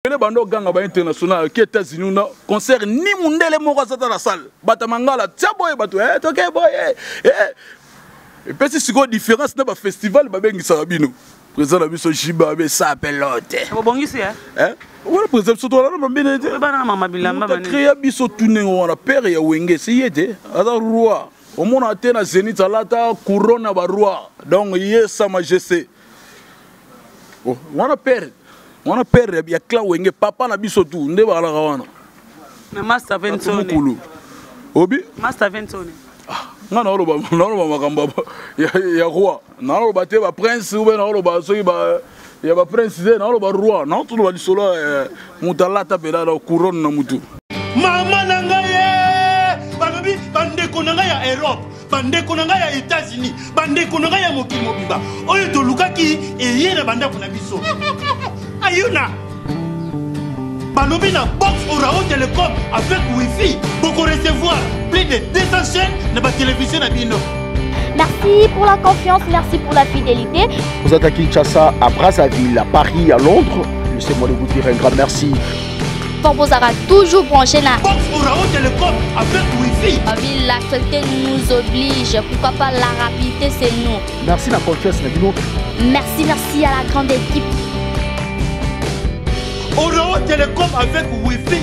Bele bando ganga ba international ke États-Unis na concert ni mundele moko azata na salle. Bata mangala tia boye bato eh toke boye eh epesi sikoyo différence na bafestival babengisaka bino président na biso jiba abe sapelote obongisi eh? eh? wana président biso tolala mambene te créa biso tu ndenge wana père ya wenge si ye te aza roi omona te na zénith alata couronne ya baroi donc ye sa majesté oh, wana père wana père ya clan wenge papa na biso tu nde bakalaka wana na master vensone mokulu obi master vensone ah, nga naoloba naoloba makambo ya, ya roi naoloba te baprince ube naoloba soki ba ya baprince te naoloba roi naotoloba lisolo eh, moto alata mpela na couronne na motu mama na ngai ye balobi bandeko na ngai ya europe bandeko na ngai ya états-unis bandeko na ngai ya mokili mobimba oyo tolukaki eye na bandako na biso ayuna balobi na box orao telecom avec wifi bokorecevoir plus de 200 chaînes na batelevizio na bino Merci pour la confiance, merci pour la fidélité. Vous êtes à Kinshasa, à Brazzaville, à Paris, à Londres. Laissez-moi vous dire un grand merci. Bozara toujours branché là. Box Orao Telecom avec Wi-Fi. L'actualité nous oblige. Pourquoi pas la rapidité, c'est nous. Merci la confiance, Nabino. Merci, merci à la grande équipe. Orao Telecom avec Wi-Fi.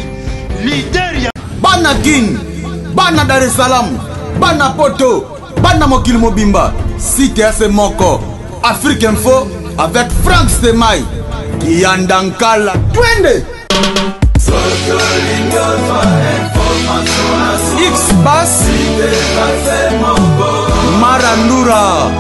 Leader ya. Bana Kin, Bana Dar es Salaam, Bana Poto, Bana Mokili Mobimba, site ya se moko. Afrique Info avec Franck Stemay. Kiyandankala, twende! X Bass Marandura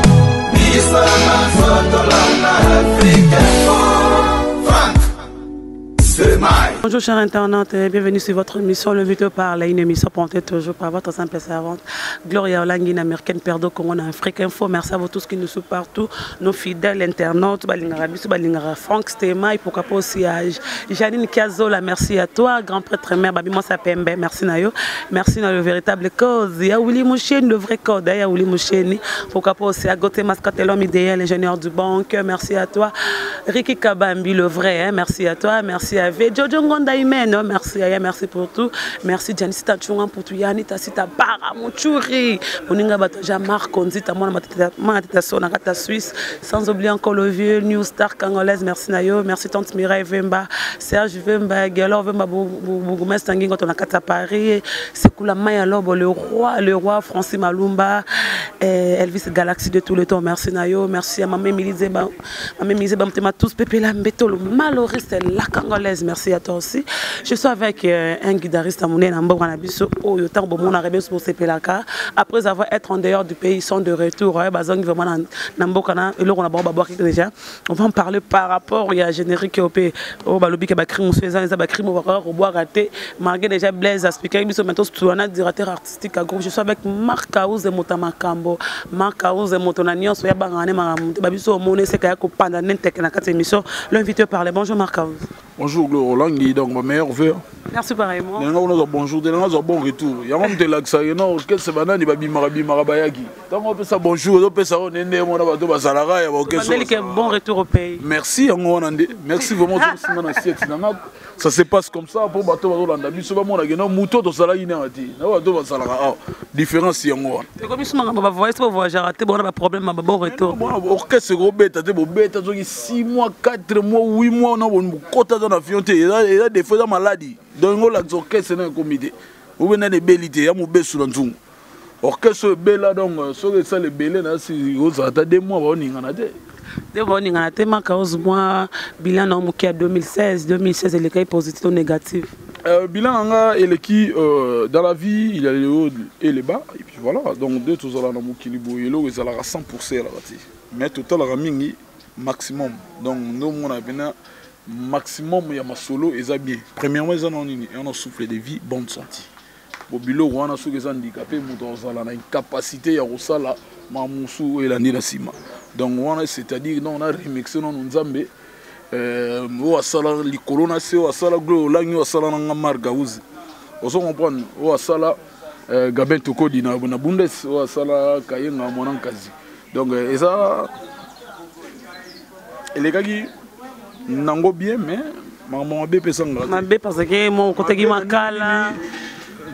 Bonjour chers internautes, et bienvenue sur votre émission Le Vite parle, une émission portée toujours par votre simple servante Gloria Olangi, américaine Perdo Congo en Afrique Info. Merci à vous tous qui nous suivent partout, nos fidèles internautes, Balingara Bisu, Balingara Franck Stema, et pourquoi pas aussi à Janine Kiazola, merci à toi, grand prêtre mère Babi Mossa Pembe, merci Nayo, merci dans le véritable cause, ya Willy Moucheni, le vrai code, ya Willy Moucheni, pourquoi pas aussi à Gauthier Mascotte, l'homme idéal, ingénieur du banque, merci à toi, Ricky Kabambi, le vrai, hein, merci à toi, merci à V, Jojo Ngonda Imeno, merci à merci pour tout, merci Janisita Chunga pour tout, Yanita Sita Bara Mouchouri, Moninga Bato Jean-Marc Onzita, moi, ma tata Sona, Kata Suisse, sans oublier encore le vieux New Star congolaise, merci Nayo, merci Tante Mireille Vemba, Serge Vemba, Galor Vemba, Bourgmestre Ngingo, ton Kata Paris, Sekula Maya Lobo, le roi, le roi Francis Malumba, Elvis Galaxy de tout le temps, merci Nayo, merci à Maman Émilie Zeba, Maman Émilie Zeba, Mtema tous, Pépé Lambetolo, Maloriste, la congolaise, merci à toi aussi. Je suis avec euh, un guitariste à Mouné, Nambo, Biso, Oyo, Tango, Bomona, Rebes, Bosepelaka. Après avoir été en dehors du pays, ils sont de retour, hein, Bazang, vraiment, Nambo, Kana, et là, on a déjà. On va en parler par rapport, il y a générique au pays, au Balobi, qui a crime, eza bacrime okobwaka te malgré déjà blaise aspikaki biso maintenant towana directeur artistique ya groupe je suis avec marc ause moto ya makambo marc ause moto na nyonso ya bangana ne makambo te babiso omoni eseka ya kopanda nde nteke na kati ya émission l'invité parle bonjour marc ause bonjour Gloire Olangi donc ma meilleure vœu merci pareillement ndenge kuna bonjour te nanga zwa bon retour yango moto elakisaka ye na orchestre banani babimaka bimaka bayaki ntango opesa bonjour ozopesa oyo nde mona bato bazalaka ya baorchestre bon retour au pays merci yango wana nde merci vraiment ozosinga na siete nanga ça se passe comme ça mpo bato bazolanda biso bamonake no moto tozalaki nanga te na bato bazalaka awa différence yango wana ekomi makambo bavoyage bovoyageaka te bona baproblème ya babon retour orchestre ekobeta te bobeta soki 6 mois 4 mois 8 mois na bokota ata na avion te eza defo eza maladi donc yango olakisa orchestre na ekomi te obe nani ebeli te ya mobesu na nzungu orchestre oyo ebela donc euh, soki esala ebele nasi ozala ata 2 mois baoningana te nde baoningana te maka ozwa mwa bilan na moke ya 2016 2016 elekaki positif to négatif Euh, bilan na nga eleki euh, dans la vie il y a les hauts et les bas et puis voilà donc nde tozala na mokili boye eloko ezalaka 100 pourcent elaka te mais totalaka mingi maximum donc nde omona mpena maximum ya masolo eza bien premièrement eza na nini eza na souffle de vie bonne santé bo biloko wana soki eza handicapé moto azala na incapacité ya kosala mamusu oyo elandi na nsima donc wana c'est-à-dire donc na remercie nano nzambe euh, oyo asala likolo na se oyo asala glo olangi oyo asala na nga mark auzi ozo comprendre oyo asala euh, gabin tokodi na, na bundes oyo asala kayenga mwana nkazi donc euh, eza elekaki nango bien mais Makambo mabe mpe ezangaka te. Mabe parce que mo okotaki makala.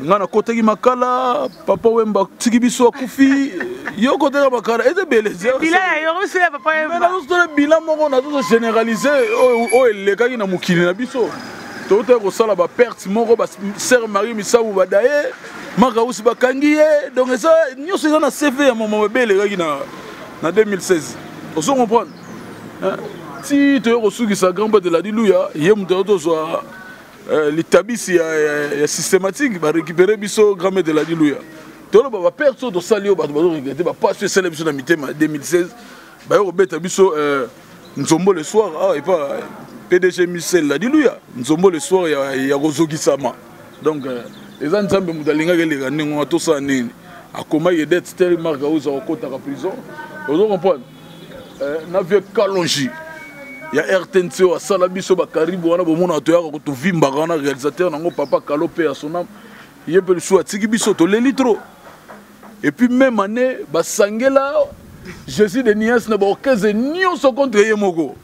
Nga nakotaki makala, papa Wemba atiki biso akufi, yo okotaka makala eza ebele. Nazosala bilan moko, nazozo généraliser oyo elekaki na mokili na biso. Totaki kosala baperte moko, basere Marie Misabu badaye, Makausi bakangi ye, donc eza nyonso eza na CV ya mama mabe elekaki na 2016. Ozo comprendre? Ti toye kosukisa grand prêtre Ladi Luya, ye moto ayo tozwa litabisi ya systématique, barécupere biso grand maître Ladi Luya. Toloba baperte oyo tosali oyo bato bazoregrete, bapasi oyo esali biso na mitema ya 2016, baye kobeta biso nzombo le soir awa epa PDG Michel Ladi Luya, nzombo le soir ya kozokisama. Donc eza Nzambe moto alingaki eleka ndenge wana, tosala nini? Akomaki edete tel marque oyo akotaka prison. Ozo comprendre? Na vieux Kalonji ya RTNC oyo asala biso bakaribu wana, bomona toyaka tovimbaka wana, réalisateur nango papa Kalo pe ya sonam, ye mpe lisusu atiki biso, toleli trop. Et puis même année basangela Jésus de Nias na baorchestre nyonso contre ye moko.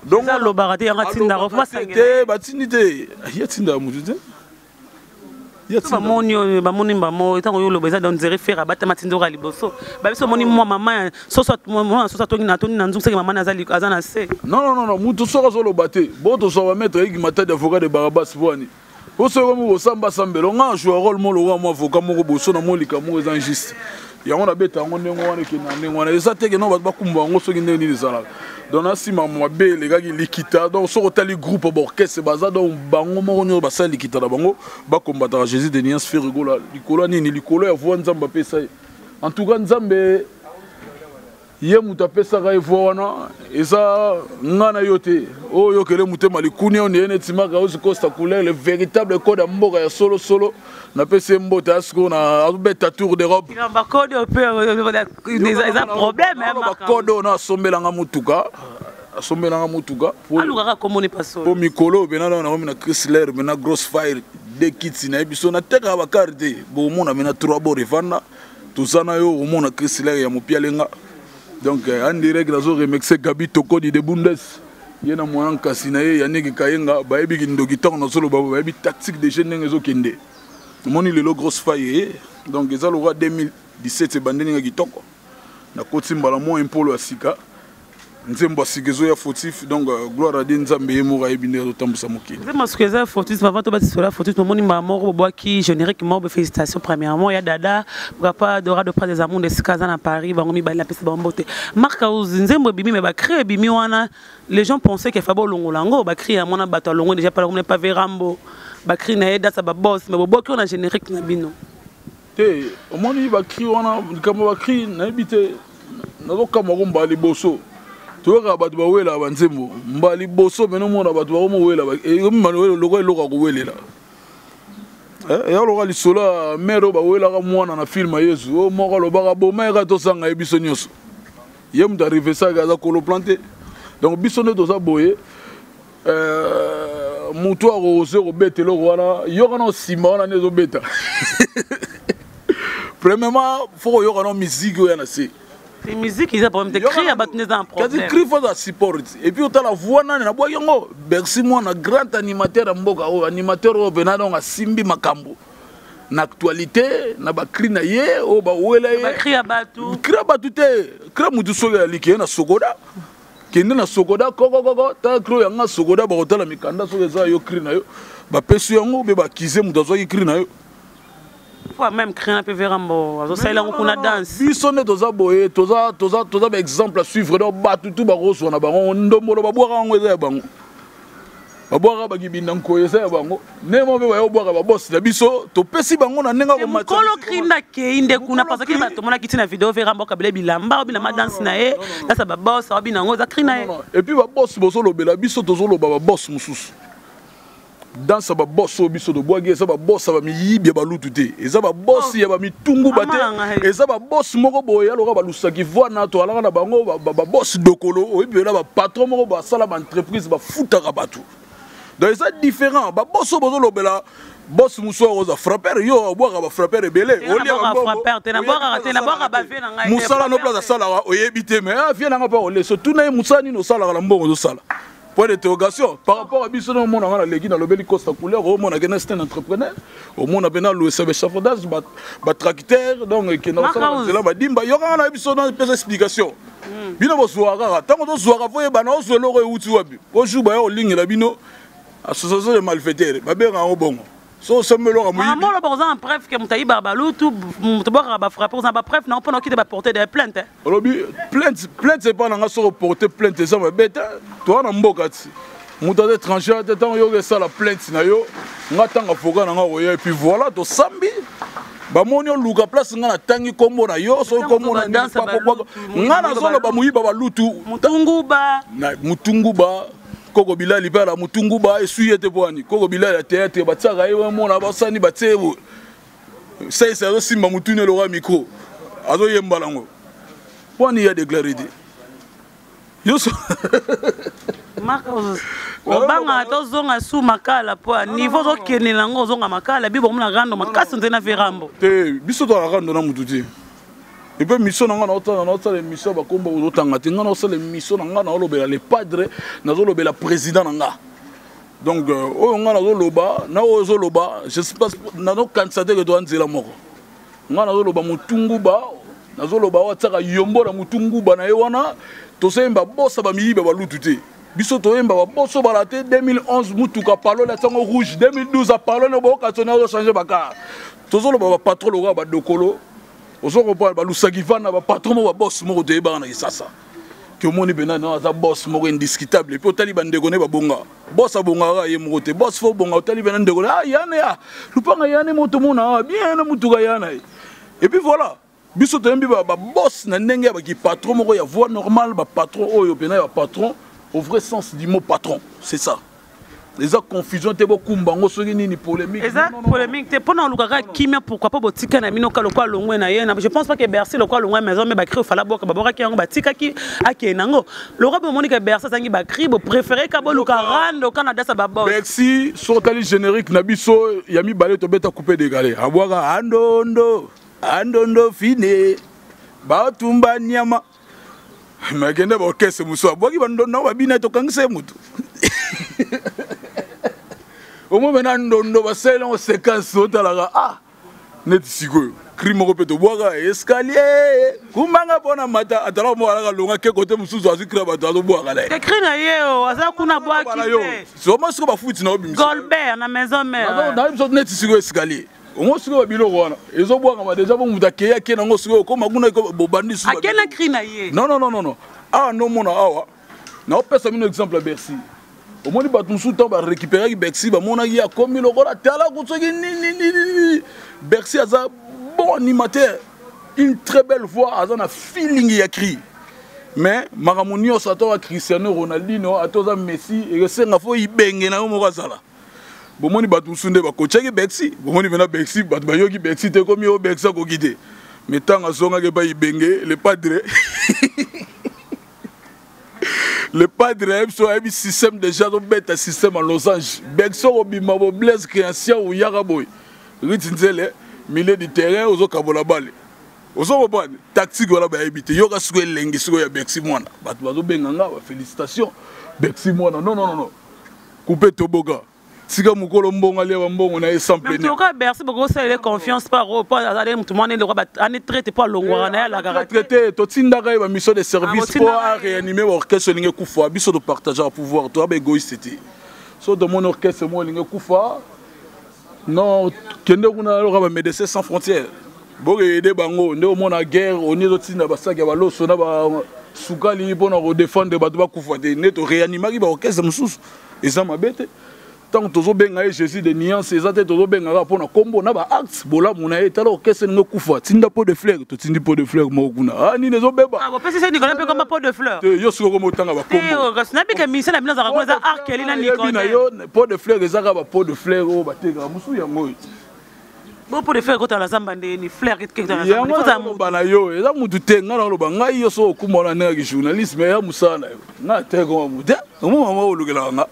Donc alobaka te, yango atindaka te, batindi te, ye atindaka motu te. Bamoni oyo bamoni mbamo ntango oyo oloba eza donc nzere fere abatama atindoka liboso babiso omoni mwa mama soso mwana soso atongi na atondi na nzungu seke mama aza na se. Non, non, non, non, motu soki azoloba te, bo tozwa bamaître Igi Matadi, avocat de Barabas, poani po soki komi kosambasambela nga ajoue rôle mo lokola mwa avocat moko boso na molika moko eza injuste, yango nabeta yango ndenge wana, ekende na ndenge wana, eza teke no bato bakumba yango soki ndenge nini ezalaka. Donc na nsima mabe elekaki likita, donc soki otali groupe baorchestre baza, donc bango moko nyonso basala likita na bango, bakombataka Jésus de Niance Ferre Gola likolo ya nini? Likolo ya voix Nzambe apesa ye. En tout cas Nzambe ye moto apesaka ye voix wana, eza nga na yo te. Oyo oyokele motema likuni oyo neye neti Maka Ozi Costa Couleur, le véritable code ya mboka ya solosolo. Napesi ye mbote ya sikoyo na azobeta tour d'Europe. Bakode mpe eza problème. Bakode oyo na asombelanga motuka, asombelanga motuka. Alukaka komoni paso. Po mikolo oyo pena nakomi na Chrysler, pena grosse fire de kiti na ye biso natekaka bakare te, bomona pena trois bord evanda toza na yo, omona Chrysler ya mopialenga. Donc en direct nazo remercier Gabi Tokodi de Bundes, ye na mwana nkasi na ye Yannick Kayenga, bayebi kindoki. Ntango nazoloba bayebi tactique de jeu ndenge ezokende. Omoni lelo grosse faille, donc eza lokwa 2017 ebandi ndenge kitoko, nakoti mbala mwa impolo ya sika, nzembo ya sika ezoya fautif. Donc gloire à Dieu, Nzambe ye moko ayebi ndenge azotambusa mokili. Nzembo ya sika eza fautif. Avant tobatisola fautif, tomoni mbala moko bobwaki générique moko. Félicitation premièrement ya Dada, papa Dorado, Prince des Amours, esika aza na Paris, bango mibale napesi bango mbote. Mark House, nzembo ebimi me bacri ebimi wana, les gens pensaient que fa bolongola yango, bacri ya mwana bato alongo déjà pala komona pa Verambo, bacri na ye dasa babos, me bobwaki oyo na générique na bino. Te, omoni bacri wana, likambo bacri nayebi te, nazokamwa ko mbala liboso toyokaka bato bawelaka banzembo, mbala liboso pene omona bato bakomowela lokola eloko ya kowelela eya lokola lisolo ya mare oyo bawelaka mwana na film ya Yesu, oyo moko alobaka boma yaka tosanga ye biso nyonso, ye moto arivesaka aza kolo plan te. Donc biso nde toza boye, motu akose kobeta eloko wana, yoka na nsima wana nde ezobeta. Premièrement faut koyoka na musique oyo ya na se. Musique eza problème te, cri ya bato nde eza un problème. Kasi cri faut aza support et puis otala voix nani nabwaki yango, Bercy mwana grand animateur ya mboka oyo, animateur oyo mpena donc asimbi makambo na actualité na bacri na ye oyo bawela ye. Bacri ya bato. Cri ya bato te, cri ya motu soki aliki ye na sokoda, kende na sokoda kokokoko, tala cri oyo yanga sokoda, bakotala mikanda soki eza yo cri na yo, bapesi yango mpe bakize moto azwaki cri na yo. Fois même cri na mpe Verambo azosalela yango kuna danse. Biso nde toza boye, toza baexemple à suivre. Donc bato tu bakozwa na bango ndombolo, babwaka yango eza ya bango, babwaka bakibinda nkoyo eza ya bango, ndenge moko mpe bayobwaka babosi na biso, topesi bango na ndenge. Mokolo cri nde akei nde kuna parce que bato tomonaki ntina video, Verambo akabela bilamba, obina ma danse na ye, dasa babos aobina yango eza cri na ye. Et puis babosi bozolobela biso, tozoloba babosi mosusu, danse ya babosi oyo biso tobwaki eza babosi ya bamiyibi ya balutu te, eza babosi ya bamitungu ba te, eza babosi moko boye aloka balusaki vwana toalaka na bango, babosi dokolo oyebi ela bapatron moko basala baentreprise bafutaka bato. Donc eza différent. Babosi oyo bozolobela, bosi mosusu oyo oza frapper, yo obwaka bafrapper ebele, mosala no place asalaka oyebi te, mais vie nanga mpe oleso tuna ye mosala nini osalaka na mbongo ozosala. Point d'interrogation par rapport à biso. Omona nga naleki, nalobeli Costa Couleur. Omona ke na c'est un entrepreneur. Omona mpe naluesa baéchafaudage, batracteur, donc ekenda kosala nzela badimba. Yokanga na biso, napesa explication. Bino bozwaka kaka ntango tozwaka, fo yebana ozwa eloko euti wapi. Ojour baya kolingela bino association de malfaiteurs, babengaka yango bongo. So osombi eloko. Moyibi oza en preuve ke moto ayibaka balutu, moto bwakaka bafrappe. Oza bapreuve nango mpona okite baporte de plainte? Olobi plainte, plainte epa na nga. Soki oporte plainte, eza mabe te. Toza na mboka ti moto aza étranger te. Ntango yoki esala plainte na yo, nga ntango avocat na nga koya, et puis voilà, tosambi, bamoni oluka place. Nga natangi nkombo na yo, soki nkombo na nga nazoloba moyiba balutu. Mutunguba. Mutunguba, koko bilali mpe ala mutunguba esui ye te. Mpo ani koko bilali ya théâtre batiaka ye, mona basani batie saisa, azosimba mutuni eloko ya micro, azoyemba nango. Mpo ani ya déclaré te yoso. Obanga tozonga su makala po niveau ozokende nango, ozonga makala bi bomona rando makasi nze na verambo. Te, biso toala rando na mutu te. Epe mission na nga, naotala, naosala émission, bakomba ozotanga te. Nga naosala émission na nga, naolobela le padre, nazolobela président na nga. Donc oyo nga nazoloba na oyo ozoloba, je sais pas, nazokanisa te ke toza nzela moko. Nga nazoloba motunguba, nazoloba oyo atiaka yombo na motunguba na ye wana. Tozoyemba bosa bamiyiba balutu te. Biso toyemba baboso bala te. 2011 mutuka palole atiango rouge, 2012 apalole bookatoni, azochange bakar. Tozoloba bapatron lokola badokolo, ozo comprendre, balusaki vana, bapatron moko, babos moko toyebaka na Kisasa ke omoni mpena no aza boss moko indiscutable. Et puis otali bandeko ne babonga. Boss abongaka ye moko te. Boss fo bonga, otali mpena ndeko ne, ah, yana ya lupanga, yana moto mona awa bien na mutuka yana ye. Et puis voilà, biso toyembi baboss na ndenge ya baki patron moko ya voix normale, bapatron oyo mpena ya patron au vrai sens du mot patron. C'est ça, eza confusion te. Bokumba yango soki nini polémique. Eza polémique te. Mpona olukaka kimia, pourquoi pas botika na bino ka lokwa longwe na ye? Je pense pas que Bercy lokwa longwe maison me bacri ofala boka babwakaki yango, batikaki akende nango. Lokwa bomoni ke Bercy azangi bacri, bopréféré ka boluka rando ka na dasa babos. Bercy, so otali générique na biso ya mibale, tobeta coupé décalé, abwaka andondo andondo fine batumba nyama. Me akende baorchestre mosusu, abwaki bandondo babina, tokangisa ye motu. Omoi mena ndondo basaleli yango séquence, otalaka, ah, neti sikoyo cri moko mpe tobwaka escalier kumbanga mpona mata. Atalaka moko alaka longa ke kote mosusu, azwi cri ya bato, azobwaka na ye. Cri na ye o aza kuna, abwaki te. Soma sikoyo bafuti na obimisa. Golbert na maison mère. Nayebi biso neti sikoyo escalier ongo, sikoyo babiloko wana ezobwakama déjà. Bo moto akei, ake nango, sikoyo okóma kuna, bobandi. Ake na cri na ye. Non, non, non, non, awa ndomona awa, naopesa bino exemple ya Bercy. Omoni bato mosusu ntango barécupéraki Bercy, bamonaki akomi lokola talaku soki nini nini. Bercy aza bon animateur, une très belle voix, aza na feeling ya cri. Mais makambo nyonso, ata wa Cristiano Ronaldinho, ata oza Messi, esenga fo ibenge na yo moko azala. Bomoni bato mosusu nde bakotiaki Bercy, bomoni mpena Bercy, bato bayoki Bercy te, ekomi oyo Bercy akoki te. Mais ntango azongaki epai ibenge, le padre, le padre ayebi so, ayebi système déjà, azobeta système ya losange. Bercy okobima bo Blaise Créancien, oyaka boye Riti Nzele, milieu du terrain, ozokabola bale, ozokoprendre tactique wana bayebi te. Yoka sikoyo elengi sikoyo ya Bercy mwana, bato bazobenga nga bafélicitation Bercy mwana. Non, non, non, coupe toboka, tika mokolo mbongo alia bambongo na ye sans peine. Oka Bercy bokosalela confiance par po azali motu mwana eloko ane traité po alongwaka na ye, alakaka. Traité, totindaka ye bamission de service po aréanime baorchestre elingi ekufa. Biso topartageaka pouvoir, toya baégoïste te. So tomoni orchestre moko elingi ekufa, non, kende kuna loka bamédecin sans frontière, bokoyede bango nde omona guerre oni ezotinda basaki ya baloso na basukali mpona kodefendre bato bakufa te. Nde toréanimaki baorchestre mosusu, eza mabe te. Ntango tozobenga ye Jésus de nuance, eza te tozobengaka mpona nkombo na baacte bolamu na ye. Tala orchestre ndenge ekufa, tinda pot de fleur, totindi pot de fleur moko kuna. Ah, nini ezobeba? Bopesi se Nicolas mpe komba pot de fleur. Te, yo sikoyo koma otanga bakombo. Nabika mission na bino azalaka kuna, eza Arkeli na Yebi na yo pot de fleur eza kaka ba pot de fleur oyo batekaka mosusu yango oyo. Bo pot de fleur ekotala zamba ndeni fleur? Yango naloba na yo, eza mutu te. Ngai naloba, ngai yo so okuma wana ndenge journalisme ya mosala na yo, ngai atekoma mutu te. Omo mama olukelaka nga.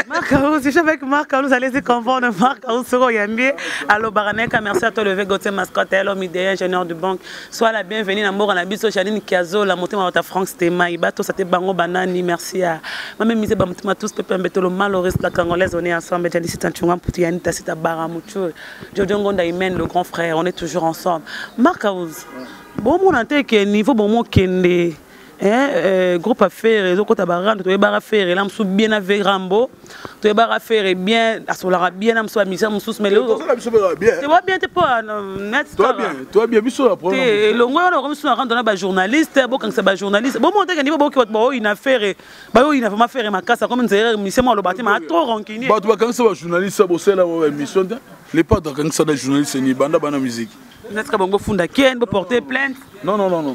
Marc House, je suis avec Marc House, allez-y comprendre Marc House, Soro Yambi. Allo Baraneka, merci à toi, le Gauthier Mascotte, l'homme idéal, ingénieur du banque. Sois la bienvenue dans Mora Nabiso, Janine Kiazo, la montée à Franck Stema, Ibato, Sate Bango Banani, merci à Mame Mise Bamutuma, tous, Pepe Mbetolo, Maloris, la Congolaise, on est ensemble, Janice Tanchunga, Poutiani, Tassita Baramouchou, Jojo Ngonda Imen, le grand frère, on est toujours ensemble. Marc House, bon, mon que niveau, bon, mon Kende. Eh, eh, groupe affaire ezokota barando toyebaka fere la mosusu bien ave rambo toyebaka fere bien asolaka bien na mosusu bamisia mosusu mais toba bien te mpo net elongo wana okomi susu na rando na bajournaliste bokangisa bajournaliste bomona teke nivo boki bato baoyina fere bayoyina vraiment fere makasi akomi nzere mise moko aloba te maa trop rancunier bato bakangisa bajournaliste bosala baémission te le padre akangisa na journaliste ni banda bana musique netika bango funda ken boporte plainte non non non non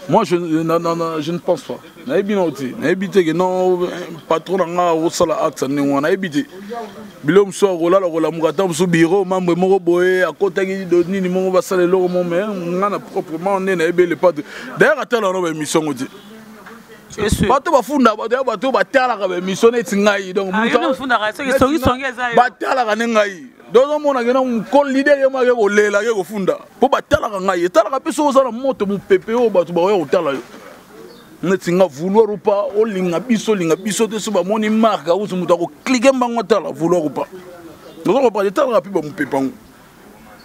moi je, non, non, non, je ne pense pas nayebi nao te nayebi te ke non patron na nga akosala acte ya ndenge wana nayebi te biloko mosusu akolala kolamuka ata mosusu biro mambre moko boye akotaki nini moko basala eloko moko mais nga na proprement nde nayebi le padre d'ailleurs atala wana baémission ngo te bato bafunda bato ya bato batalaka baémission neti ngai donc ah, batalaka nde ngai donc ozomona kena mokolo lider ye moko ake kolela ake kofunda mpo batalaka ngai etalaka mpe soki oza na moto mopepe oyo bato bakoya kotala yo neti nga vouloir ou pas olinga biso olinga biso te so bamoni marke auti moto akoklike mbango atala vouloir ou pas ozo comprendre etalaka mpe bamopepe yango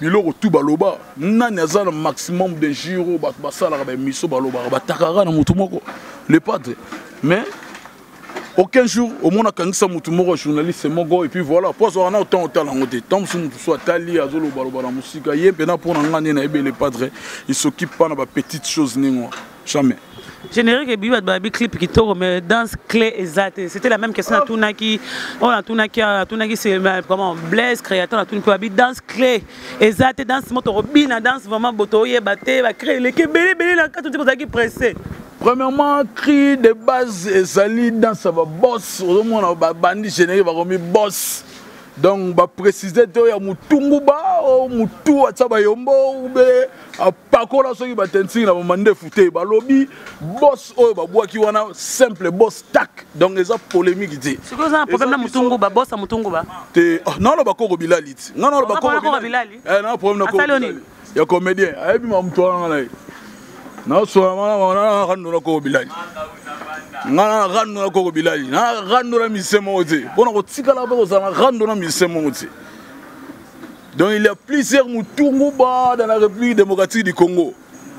biloko tu baloba nani aza na maximum d'injure oyo bato basalaka baémission balobaka batakaka na motu moko le padre mais aucun jour omona akangisa motu moko ya journaliste moko et puis voilà mpo azwaka na ntango otala yango te ntango mosusu motu mosusu atali azolobaloba na mosika ye mpena mpo na ngai nde nayebi le padre il s'occupe pas na bapetite chose ndenge wana jamais. Générique ebibi bato babi clip kitoko mais danse clé eza te. C'était la même question natunaki oyo natunaki natunaki c'est comment Blaise créateur natuni mpe babi danse clé eza te danse moto kobina danse vraiment boto oyeba te bacré eleki ebele ebele na kati ote ozalaki pressé. Premièrement, cri de base ezali danse ya baboss ozomona babandi générique bakomi boss donc baprécise te oyo ya mutunguba o mutu atia bayombo ube apakola soki batentiki na bamandefu te balobi boss oyo babwaki wana simple boss tak donc eza polémique te soki oza na problème na mutunguba boss ya mutunguba te ah, naoloba koko bilali ti nga naoloba koko bilali eh, na problème na koko bilali ya comédien ayebi ma mutu wana nga na ye naoswana na rando na koko bilali nga na rando na koko bilali na rando na mise moko te mpo na kotikala mpe kozala na rando na mise moko te. Donc il y a plusieurs mutunguba dans la République démocratique du Congo.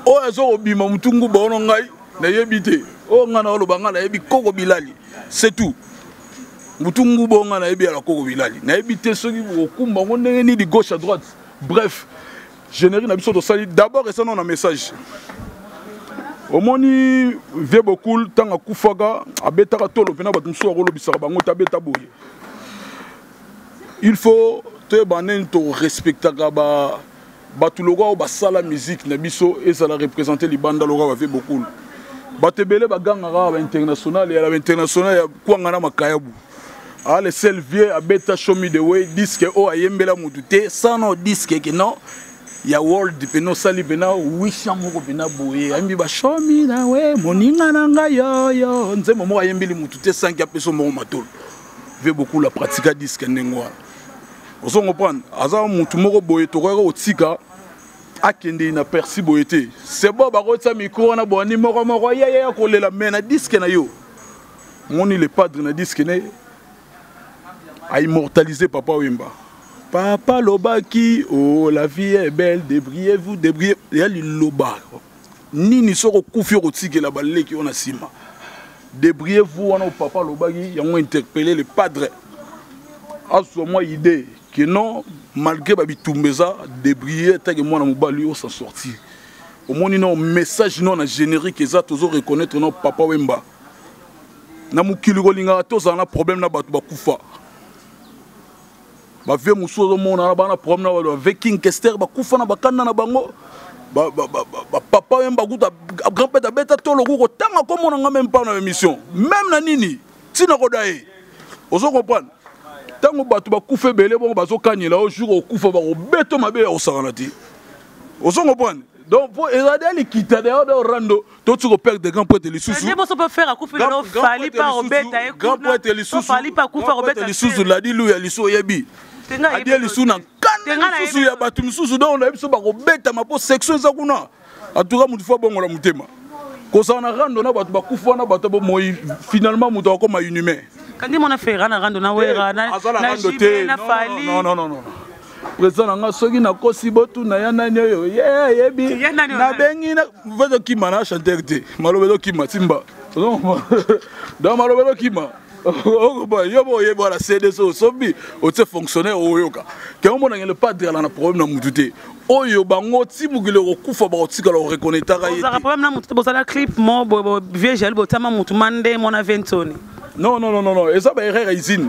Oyo azo kobima mutunguba ono ngai nayebi te. Oyo ngai naoloba ngai nayebi koko bilali. C'est tout. Mutunguba oyo ngai nayebi ala koko bilali. Nayebi te soki okumba ngo ndenge nini gauche à droite. Bref, générique na biso tosali d'abord esa na message. Omoni vieux Bokul ntango akufaka abetaka tolo mpena bato mosusu akolobisaka bango te abeta boye. Il faut toyeba ndenge torespectaka ba bato lokola oyo basala musique na biso ezala représente libanda lokola bavie bokulu bato ebele bagangaka bainternational ya bainternational ya kwanga na makayabu ah, le seul vieux abeta show me the way disque oyo ayembela motu te sans disque ke non ya world mpena osali mpena wisha moko mpena boye ayembi bashomi na we moninga na ngai yoyo nzembo moko ayembeli motu te sanki apeso moko matolo ve beaucoup la pratique disque ndenge wana ozo comprendre aza mutu moko boye tokoki kotika akende na persi boye te c'est bon bakotia micro wana boni moko moko ya ya kolela mais na disque na yo moni le padre na disque ne a immortaliser papa Wemba papa lobaki oh la vie est belle débrouillez-vous débrouillez ya liloba nini soki okufi okotikela baleki yo na nsima débrouillez-vous wana papa alobaki yango interpelle le padre azwa mwa idée que non malgré babitumba eza débrouiller atake mwana mobali oyo s'en sortir omoni no message no na générique eza tozo reconnaître no papa wemba na mokili kolingaka tozala na problème na bato bakufa ba vieux mosusu ozomona na bana problème na ba vieux king kester bakufa na bakanda na bango bapapa oyo bakuta grand pete abeta tolo ku kotanga komona nga meme pas na émission même na nini ntina koda ye ozo comprendre ntango bato bakufa ebele bongo bazokanyela yo jour okufa bakobeto mabe ya kosakana te ozo comprendre. Donc mpo ezali alikita deya de rando toti koperdre grand prêtre lisusu. Grand prêtre lisusu, grand prêtre lisusu ladi luya lisusu oyebi adie lisusu na kanda lisusu ya bato misusu. Donc na biso bakobetama mpo section eza kuna. En tout cas, motu fo abongola motema, kozala na rando na bato bakufa wana, bato bomoi, finalement moto akoma inhumain. Kandi mona Fera na rando na Wera na aza na rando te. Na Fali. Non, non, non, non, président na nga, soki nakosi botuna ya nani oyo ye ayebi. Nabengi ezokima na chanteur te, maloba ezokima timba. Donc maloba ezokima yo bo oyebi wana cd so osombi otie fonctionnaire oyoka ke omonaka le padre ala na problème na mutu te. Oyo bango ti mokili okokufa, bakotikala koreconnaîtraka ye. Ozalaka problème na mutu te. Bosala clip mo vieux jali, botiama mutu mande mona ventoni. Non, non, non, non, eza baerreur ya usine.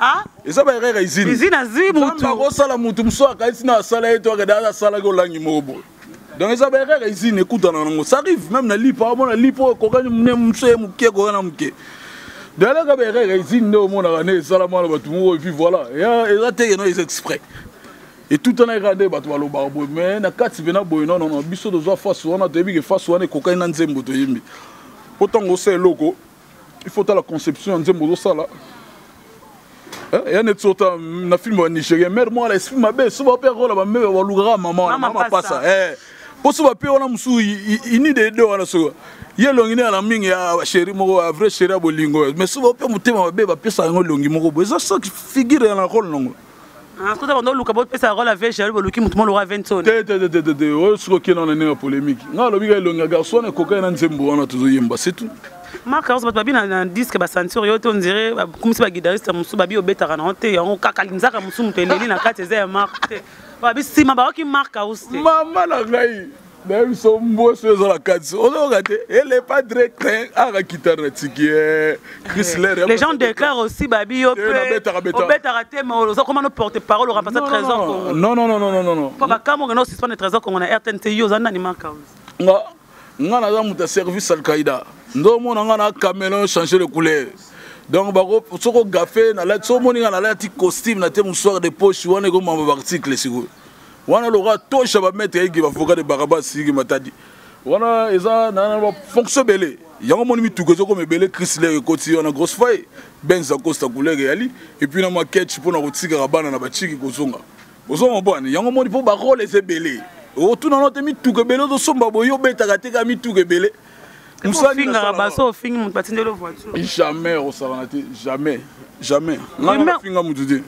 Ah? Eza baerreur ya usine. Usine azwi mutu. Akosala mutu mosusu akaisi na asala ye to akende asalaki olangi moko boye. Donc eza baerreur ya usine, ekutana nango, ça arrive même na lipa, omona lipa oyo ekokani ne mosusu ye moke, ekokani na moke. Donc elaka baerreur ya usine nde omonaka nde esalama na bato moko. Et puis voilà, eza te keno eza exprès etutana kaka nde bato balobaka boye, mais na kati mpena boye, non, non, non. Biso tozwa face wana, toyebi ke face wana ekokani na nzembo toyembi. Po ntango osala eloko, il faut tala conception ya nzembo ozosala. Ya neti sota na film ya Nigérien, mare moko ala esprit mabe, so bape rola bamebe balukaka mama wana, mama pasa mpo so bape wana mosusu ini de de wana, so ye elongi nde ala mingi ya chéri moko ya vrai chéri ya bolingo, mais so bape motema mabe, bapesaka yango elongi moko boye, eza chaque figure ya na rôle nango. Kota bando oluka bopesa rôle ya vieux, boluki motu moloka ventoni. Te, te, te, te, te. Oyo soki okende wana ndenge ya polémique, nga alobi ka elongi ya garçon wana ekokani na nzembo wana tozoyemba, c'est tout. Mark House, bato babi na disque basentir yo te, on dirait bakumisi baguitariste mosusu, babi obetaka nango te, yango kaka linzaka mosusu moto eleli na kati eza ya Mark te, babi nsima baoki Mark House te. Mama na ngai, nayebi so mboso eza na kati, ozoyoka te ele padre clin aka kitare na tiki Chrysler. Les gens déclarent aussi, babi yo mpe obetaka te, mais oza koma no porte parole, oremplace Trésor Congo. Non, non, non, non, non, non. Po bakambo okende osuspendre Trésor Congo na RTNT, yo oza nani, Mark House? Nga naza moto ya service Alkaïda, ndomona nga na caméléon, changer de couleur. Donc bako soki ogafe nalati, soki omoni nga nalati costume na te, mouchoir de poche wana ekomama baarticle sikoyo wana loka tosha bamaître yiki bavocat de Barabas yiki Matadi wana eza na bafonction ebele. Yango moni mituka ezokoma ebele, Chrysler ekoti wana, grosse faille, Benz Acosta couleur eyali, et puis na mwa ketch mpona kotikaka bana na bachiki kozonga ozonga bwana. Yango moni mpo barole eza ebele, otuna no te, mituka ebele ozosomba boye, obetaka te kaka mituka ebele. Ofingaka baso, ofingi moto batindeli voiture. Jamais osalana te, jamais, jamais. Nga nafinga motu te.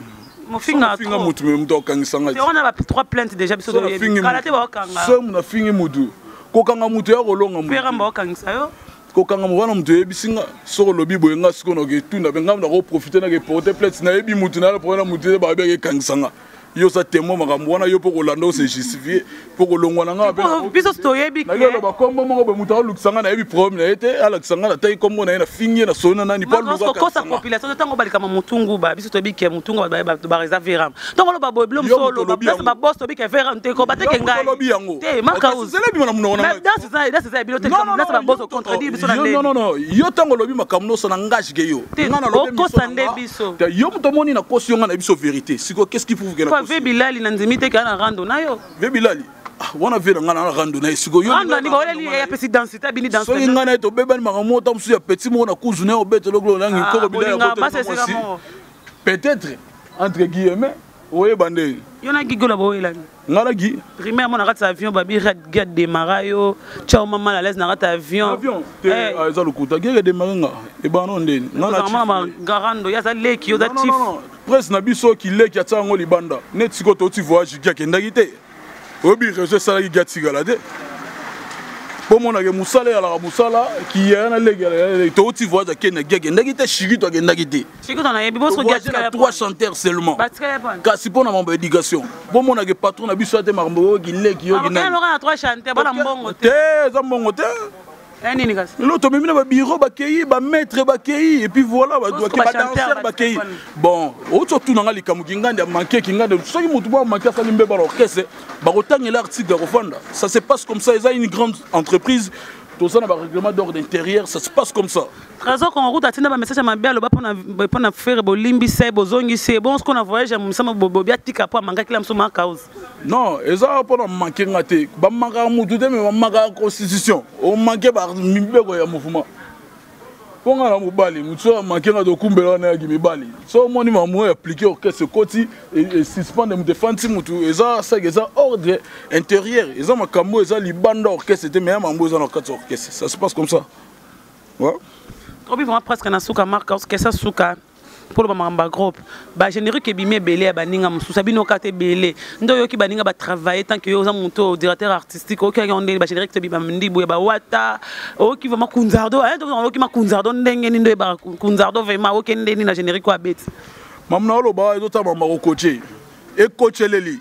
Mofinga motu, me moto akokangisa ngai. Wana ba trois plainte déjà, biso kala te baokanga. Soki moto afingi motu, kokanga motu ya kolonga. Motu baokangisa yo. Kokanga mo wana, moto oyebisi nga soki olobi boye, nga sikoyo naketunda mpe nga nakoprofite, nake porte plainte. Nayebi motu na problème na motu te, bayebi akekangisa nga. Yo oza témoin makambo wana, yo mpo kolanda ose justifie mpo kolongwa na nga. Biso toyebi. Naloba kombo moko boye, moto alukisa nga, nayebi problème na ye te, alakisa nga nataki kombo na ye, nafingi ye, nasoli na nani mpo alukakosa population. Ntango balikama motungu ba biso toyebi ke motungu bato bareza veram. Ntango oloba boye, bilo mosu oloba place babos, toyebi ke veram te ko bateke ngai. Olobi yango. Te, Makauzelebima na monoko na danse eza ya bilo te, place babos ocontredire biso na ndenge. Non, non, yo ntango olobi makambo nyonso na ngage ke yo. Okosa nde biso. Yo moto omoni nakosi yo, nga na biso vérité. Sikoyo qu'est-ce qui prouve ke ve Bilali na ndimi te kaka na rando na yo? Ve Bilali wana, ve na ngai na rando na ye sikoyo. Rando ani baoleli ye, apesi densité, abini danse. Soki ngai na ye tobebani makambo moko, ta mosusu ya petit moko na kuzu na ye obetela okolo nangi nkoko Bilali mwasi, peut-être entre guillemets, oyeba nde. Yo na Gigola boyelani. Nga na Gi? Primaire mo na kati ya avion, babi gia démarra yo, tia mama à l'aise na kati ya avion. Avion te, eza lokuta. Gere démarre nga ebana ndeni nga na garando ya za leki, yo za chief. Presse na biso kileki atia yango libanda neti sikoyo touti voyage, Gi akendaki te. Oyebi réseau esalaki Gi atikala te mpo monake mosala eyalaka mosala kiyaya na leki. Touti voyage, akende, Gi akendaki te, Shikito akendaki te. Na trois chanteurs seulement. Kasi mpo na mambo ya éducation, mpo monake patron na biso ate makambo oyo kileki yo te, eza mbongo te. Lelo tomemi na babiro bakei, bamaître bakei, et puis voilà, badanseur bakei. Bon, outi otuna nga likambo kingandi amanke kingandi. Soki motu bo amanke, asali mbeba na orchestre, bakotangela article ya kofanda. Ça se passe comme ça, eza une grande entreprise. Toza na barèglement d'ordre intérieur, ça se passe comme ça. Trésor Kongo atinda bamessage ya mabe, aloba mpona Ferre, bolimbisa ye, bozongisi ye. Bon, sikoyo na voyage ya mosama, bobi atika po amangaki la mosu Mark House. Non, eza mpona manke nga te. Bamakaka mutu te, me bamakaka constitution. Omanke mibeko ya mouvement. Mpo nga na mobali, motu soki amanke nga, tokumbela wana yaki mibali. So omoni mamu oyo appliqué, orchestre ekoti, esuspendre moto, efandisi motu, eza saki, eza ordre intérieur, eza makambo eza libanda orchestre te, mais ya mambo eza na kati ya orchestre, ça se passe comme ça, ouais. Obi vraiment presque na suka, Mark House, kesa suka mpo loba makambo ya groupe. Bagénérique ebimi ebele ya baninga mosusu, abino kaka ebele nde oyoki baninga batravaille. Tant que yo oza moto directeur artistique, oyoki yango ndenge bagénérique toyebi bandibu ya bawata, oyoki vraiment Kunzardo, oyoki makunzardo ndenge nini nde oyebaka Kunzardo vraiment, oyoki ndeni na générique oyo abeti? Mamu na oloba ezotala mama kokoche ekocheleli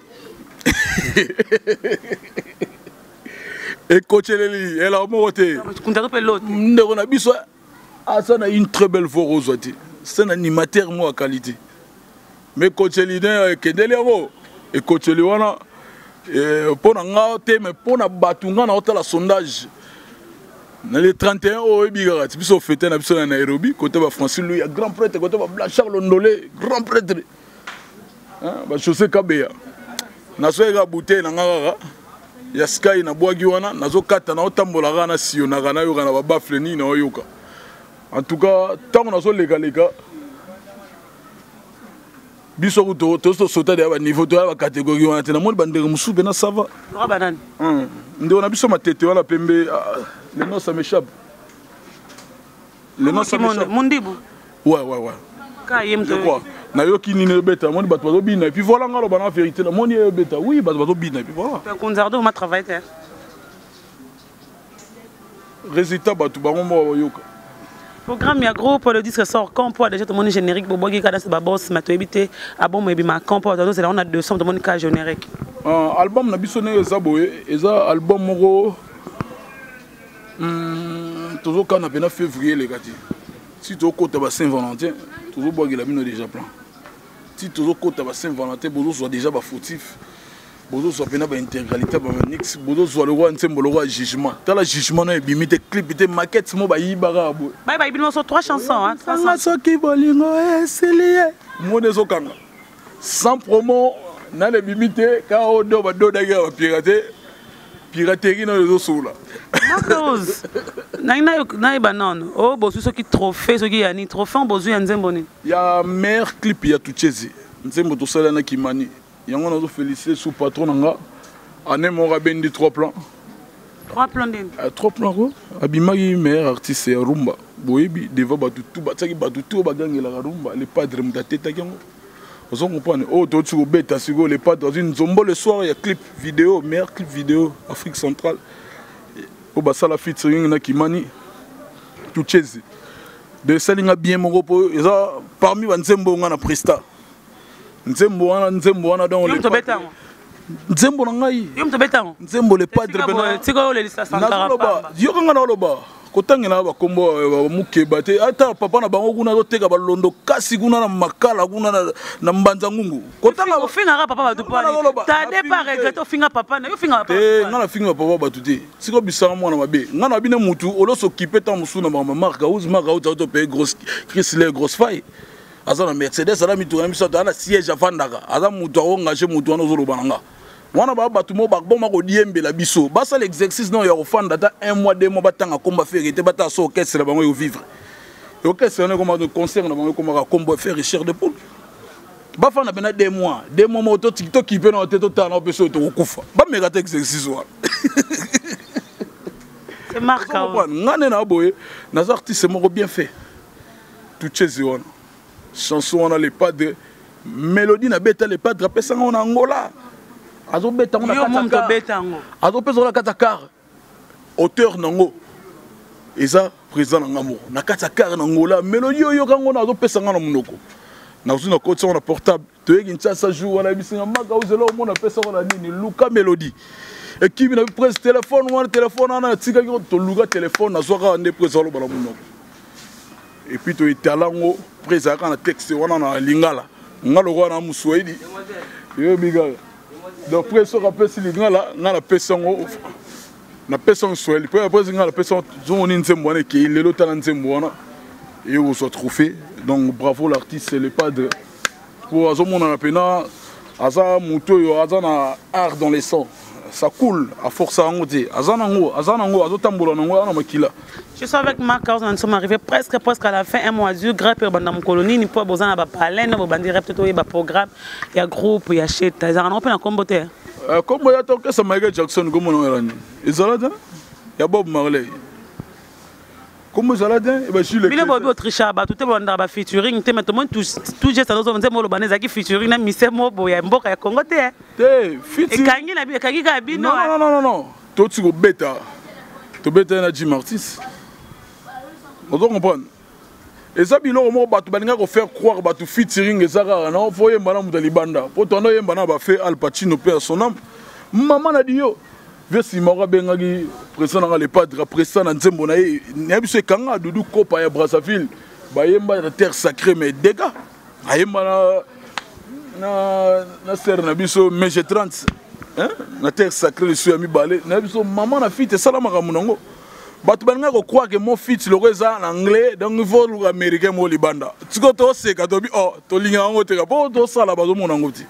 ekocheleli elaka moko te. Kunzardo mpe lote. Ndeko na biso aza na une très belle voix, ozwa te, c'est un animateur moko ya qualité, mais ekoceli ne ekendeli yango, ekoceli wana mpo na nga te, mais mpo na bato. Nga na otala sondage na le 31 oyo, oyebi kaka ti biso fete na biso na Nairobi, kote ba Francis Louis ya grand prêtre, kote ba Blanchard Londole grand prêtre, ba José Kabeya. Nazoyeka bouteille na nga kaka ya Sky, nabwaki wana, nazokata, naotambola kaka, nasiyonaka, nayoka na babaffle nini naoyoka. En tout cas, ntango nazolekaleka, biso kutu tozosota deya baniveau, toya bacatégorie wana te. Namoni bandeko mosusu mpena, ça va. Banani? Ndeko na biso Matete wana pembe, le nom ça m'échappe, le nom ça m'échappe. Mundibu? Ouais. Ka ye. Je crois nayoki nini ebeta, namoni bato bazobina, et puis voilà. Nga loba na vérité, namoni ebeta, oui, bato bazobina, et puis voilà. Kunzardo ma travaille te. Résultat, bato bango moko bayoka. Programme ya groupe, le disque sort quand? Po déjà tomoni générique bobwaki kaka danse babos, ma toyebi te album ebima quand, po tozela on a 200, tomoni ka générique. Album na biso ndenge eza boye, eza album moko tozokana mpena février eleka te. Si tokota ba Saint Valentin, tozobwakela bino déjà plan. Si tozokota ba Saint Valentin, bozozwa déjà bafautif, bozozwa mpena baintégralité, bamanix, bozozwa lokwa nsembo, lokwa jugement. Tala jugement na ebimi te, clip te, maquette mo bayibaka boye. Bayi bayibi nyonso, trois chansons, hein, trois Sanga soki bolingo esili ye moni ezokanga sans promo nani ebimi te, kaka oyo do badodaki ya bapirate, piraterie nayo ezosola. Marcos, nangi nayeba nano oyo bozwi soki trophée, soki ya nini, trophée bozwi ya nzembo nini? Ya meilleur clip ya Tuchezi, nzembo tosala na Kimani. Yango nazofélicité sous patron na nga ane moko abendi trois plans. Trois plans ndeni? Trois plans ko abimaki meilleur artiste ya rumba. Boyebi, devant bato tu batiaki, bato tu oyo bagangelaka rumba, le padre moto atetaki yango. Ozo comprendre oyo toti kobeta sikoyo, le padre azwi nzombo le soir ya clip vidéo, meilleur clip vidéo Afrique centrale, oyo basala featuring na Kimani, Tuchezi. De esalinga bien moko mpo eza parmi banzembo nga na presta nzembo wana, nzembo wana donc nzembo na ngai. Yo moto obeta yango? Nzembo le padre. Tika olelisa Sankara. Yoka nga na oloba, kotangela bakombo mokeba te, ata papa na bango kuna azoteka balondo kasi kuna na Makala, kuna na Mbanza Ngungu. Ofingaka papa bato, tade pas regret, ofinga papa na yo, ofinga papa. Te, nga nafinga papa bato te. Sika obisaka mwana mabe, nga na bino mutu olosokipe ntango mosusu na makambo. Mark House, Mark House autopaye grosse Chrysler, grosse faille, aza na Mercedes, aza mituka na misato, aza na siège afandaka, aza moto akoengage motu wana. Ozoloba na nga wana baa bato mo bakboma kodiembela biso, basala exercice nao ya kofanda ata un mois, 2 mois, batanga komba Ferre te, batala so orchestre na bango eovivre. Orchestre wana ekoma concert na bango, ekomaka kombo Ferre chair de poule. Bafanda mpena 2 mois, 2 mois moko tokipe nao te, totala nao mpe soki tokokufa. Bameka te exercice wana. Nga nde na boye, naza artiste moko bien fait. Tuchezi wana, chanson wana, le padre, mélodie nabeta, le padre apesanga ngo na Angola, azobeta ngo na azopesa ngo na kati ya car. Auteur nango eza président na nga moko na kati ya car na Angola. Mélodie oyoka ngo na azopesa nga na monoko, nazwi na koti yango na portable, toyeki Kinshasa. Jour wana yebisinga maka ozela omona apesa ngo na nini, luka mélodie ekimi na presse telefone wana, telefone wana atikaki, toluka telefone, nazwaka nde presse aloba na monoko, et puis toetala yango. Presse ezalaka na texte wana na lingala, nga lokola na moswahili, yoyebi kaka. Donc presse soki apesi lingala, nga napesi yango. Napesa yango Swahili mpo après nga napesa zongoni nzembo wana ekei lelo, tala nzembo wana eye kozwa trophée. Donc bravo l'artiste le padre, mpo azomonana mpena aza motu oyo aza na art dans les sang, ça coule à force yango te, aza nango, aza nango, azotambola nango, aza na makila. Je suis avec Marc House, nous sommes arrivés presque, presque à la fin. Un mois du grec, banda mokolo nini po bozana ba palais, bo bandi rep to ba programme, ya groupe, ya sheta. Ezaka na pena kombo te. Kombo ya tokesa Michael Jackson, kombo na nani? Ezala te? Ya Bob Marley. Kombo ezala te? Ba Jules. Bino bobi otricha bato te, bolanda ba featuring te, mais tout tout geste azo nzembo oloba ezalaki featuring na mise mo ya mboka ya Congo te. Te, featuring. Ekangi na bino, ekangi kaka bino. Non, non, non, non, non. Toti kobeta. Tobeta na Jim Artist. Ozo comprendre? Eza biloko moko bato balingaka kofaire croire bato featuring eza kaka na fo oyemba na moto ya libanda, mpo toanda oyemba na bafe Al Pacino mpe ya son âme, mama na dio vie nsima oko abengaki président nanga le padre président na nzembo na ye na biso ekanga Dudu Kopa ya Brazzaville, bayemba na Terre Sacrée, mais dega ayemba na sere na biso Mege 30, hein? Na Terre Sacrée lisu ya mibale na biso mama na fite esala makambo nango. Bato balingaka kocroire ke mo fit loko eza na anglais, donc il faut luka américain mo libanda. Sikoyo toseka, tobi oh, tolingaka yango teka mpo tosala, bazomona yango ti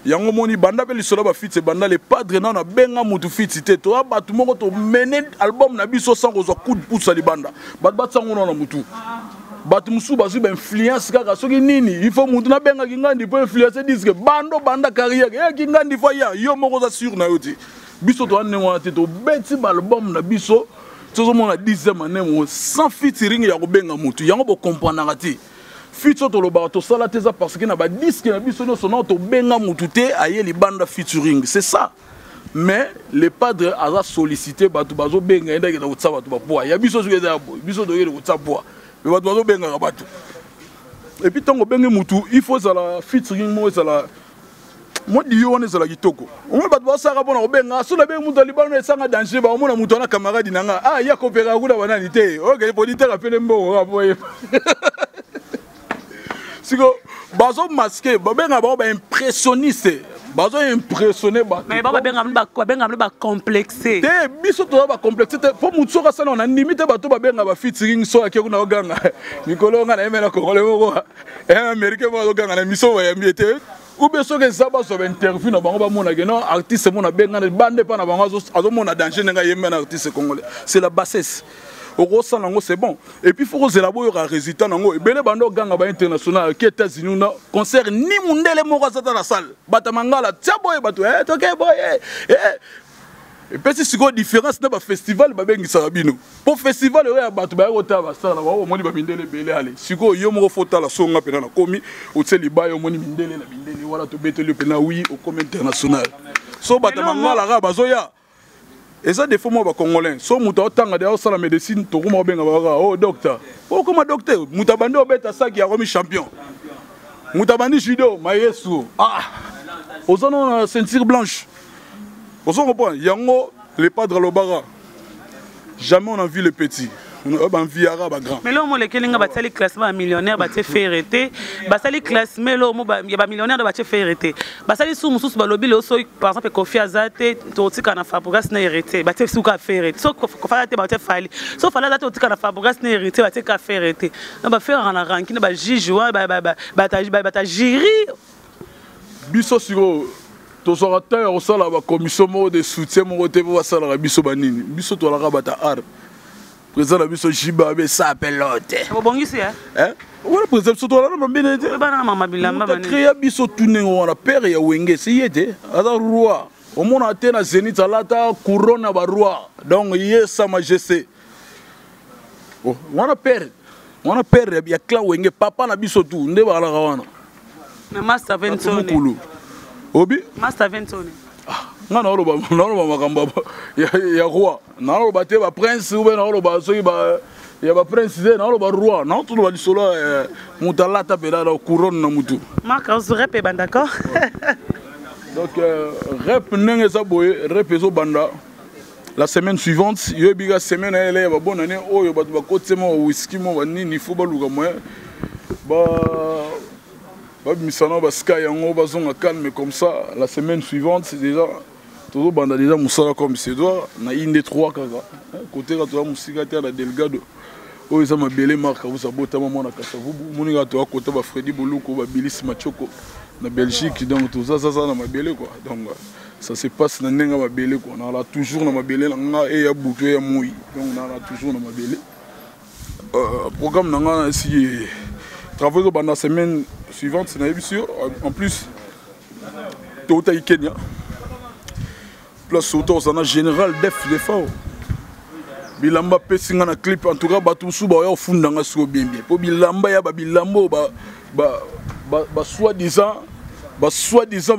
yango moni banda mpe lisolo bafiti ebanda. Le padre nano abenga mutu fiti te. Toya bato moko tomene album na biso sans kozwa coup de pouce ya libanda. Bato batiango nano na mutu, bato mosusu bazwi bainfluence kaka soki nini, il faut mutu nabengaki ngandi mpo influence disque bando banda carrière eyaki ngandi fo ya yo moko oza sur na yo te. Biso toza ndenge wana te, tobeti baalbum na biso, tozomona 10e année mo sans featuring ya kobenga mutu. Yango bokomprenaka te, feat oyo tolobaka tosala te eza parce que na badisque na biso nyonso nao tobenga mutu te aye libanda featuring, c'est ça. Mais le padre aza sollicité, bato bazobenga ye ndakenda kotia bato bapoa ya biso. Soki eza ya boye, biso toyeli kotia poa, mais bato bazobengaka bato. Et puis ntango obenge mutu, il faut ezala featuring moko, ezala mwa diyo wana, ezala kitoko. Omoni bato basalaka mpona kobenga, so nabengi moto ya libanda esanga danger, baomona moto wana camarade na nga, ah, ya kopeka kuna banani te, ok, producteur apele mbongo kaka po yeba. Siko bazomaske, babenga bango baimpressionniste, bazoimpressionne bato. Mais babenga bino bacomplexe. Te, biso toza bacomplexe te, mpo motu soki asala na ndimi te. Bato babenga bafeaturing, so ake kuna oganga mikolo nga na ye mena congolais moko, américain moko azoganga na miso bayambi ete ou bien soki eza bazwa bainterview na bango, bamonake non, artiste mona abengana bande epa na bango, azomona danger ndenge ayemba na artiste congolais. C'est la bassesse. Okosala yango, c'est bon. Et puis faut kozela boyoka résultat nango. Ebele bando oganga ba international ke États-Unis na concert, ni mundele moko aza ta na salle, bato mangala tia boye, bato toke boye, epesi sikoyo différence na bafestival babengisaka bino, mpo festival oyo ya bato baya kotala basala na bango, omoni bamindele ebele. Ale sikoyo yo moko fo tala songa mpena nakomi otie libaya, omoni mindele na mindele wana, tobeteli yo mpena wi, okomi international. So bato mangala kaka bazoya, eza défaut moko bacongolais. So moto aotanga de aosala médecine, tokoma obenga bakaka oh docteur, okoma docteur. Moto abandi obeta saki, akomi champion. Moto abandi judo, mayesu, ah, oza nano na ceinture blanche. Ozo comprendre yango? Le padre alobaka jamais on envie le petit, banviara bagrand. Mais lelo molekeli nga, basali classement ya millionnaire, batie Ferre te. Basali classement lelo mo ya bamillionnaire, batie Ferre te. Basali su mosusu, balobi lelo soki par exemple Kofi aza te, totika na Fabregas na Héritier, batie suka Ferre te. So Kofi aza te, batie Fally. So Fally aza te, otika na Fabregas na Héritier, batie ka Ferre te. Na baferaka na ranki na bajuge wana, bata jury. Biso sikoyo tozwaka temps ya kosala bacommission moko de soutien moko te, mpo basalaka biso banini. Biso tolaka bata art. Président na biso jiba abe sapelote. Obongisi? Wana président biso tolala mambene te. Bana mama bilamba. Créa biso tu ndenge wana. Père ya Wenge si ye te, aza roi, omona te na Zénith alata couronne ya baroi, donc ye sa majesté. Oh, wana père, wana père ya clan Wenge, papa na biso tu nde bakalaka wana. Na Master Ventone. Mokulu obi. Master Ventone. Nga naoloba makambo ya roi, naoloba te baprince ube, naoloba soki ya baprince te, naoloba roi, naotoloba lisolo moto alata mpena na couronne na mutu. Marc, rep ebandaka. Donc rep ndenge eza boye, rep ezobanda la semaine suivante. Yoyebi ka semaine ayele ya babonne année oyo, bato bakotise mwa whisky, mwa banini, faut baluka moyen babimisa na basky yango, bazonga calme comme ça. La semaine suivante déjà. Tozobanda déjà mosala comme se doit na inde 3 kaka kote kaka toza mosika te na Delgado oyo eza mabele Marc House abotama mwana Kasavubu omoni kaka toya kota ba Freddy Boluko ba Bilis Machoko na Belgique. Donc toza zaza na mabele quoi. Donc ça se passe na ndenge ya mabele quoi. Nala toujours na mabele na nga eya butu eya moi, donc nala toujours na mabele. Programme na nga esi travaux ezobanda semaine suivante, nayebisi yo. En plus toutaki Kenya, place outa ozala na Général Def Defao, bilamba apesi nga na clip. En tout cas bato mosusu baoya kofunda nga siko bien bien mpo bilamba ya babilamba oyo ba soi-disant ba soi-disant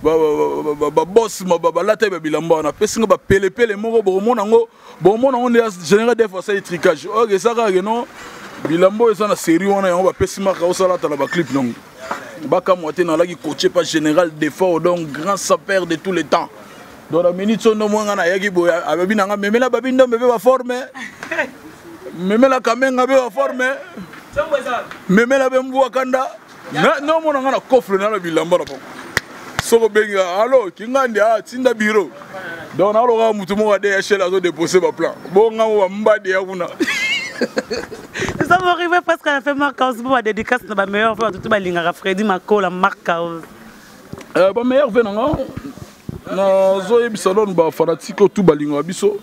baboss balata ye babilamba wana, apesi nga bapelepele moko. Bokomona yango, bomona yango nde Général Def asali tricage oyo. Eza kaka keno bilamba oyo eza na série wana, yango bapesi maka osalata na baclip nango. Bakamwa te, nalaki coaché par Général Defao, donc grand sapeur de tous les temps. Donc na minute oyo ndombo nga nayaki boye, abebi nanga memela babi ndombe mpe baforme, memela kamenga mpe baforme, memela mpe mbwa kanda nomona nga na coffre na bilamba na bango. Soki obengi alo kingandi, a tinda bureau, donc naloka motu moko ya DHL azodépose baplan bonga mo bambadi ya kuna. Nous sommes arrivés presque à la fin, Marc House. Pour la dédicace de ma meilleure fois, tout le Freddy Makola, Marc House. Ba meilleur vœu nanga, nazoyebisa nanu bafanatike oyo tu balingaka biso.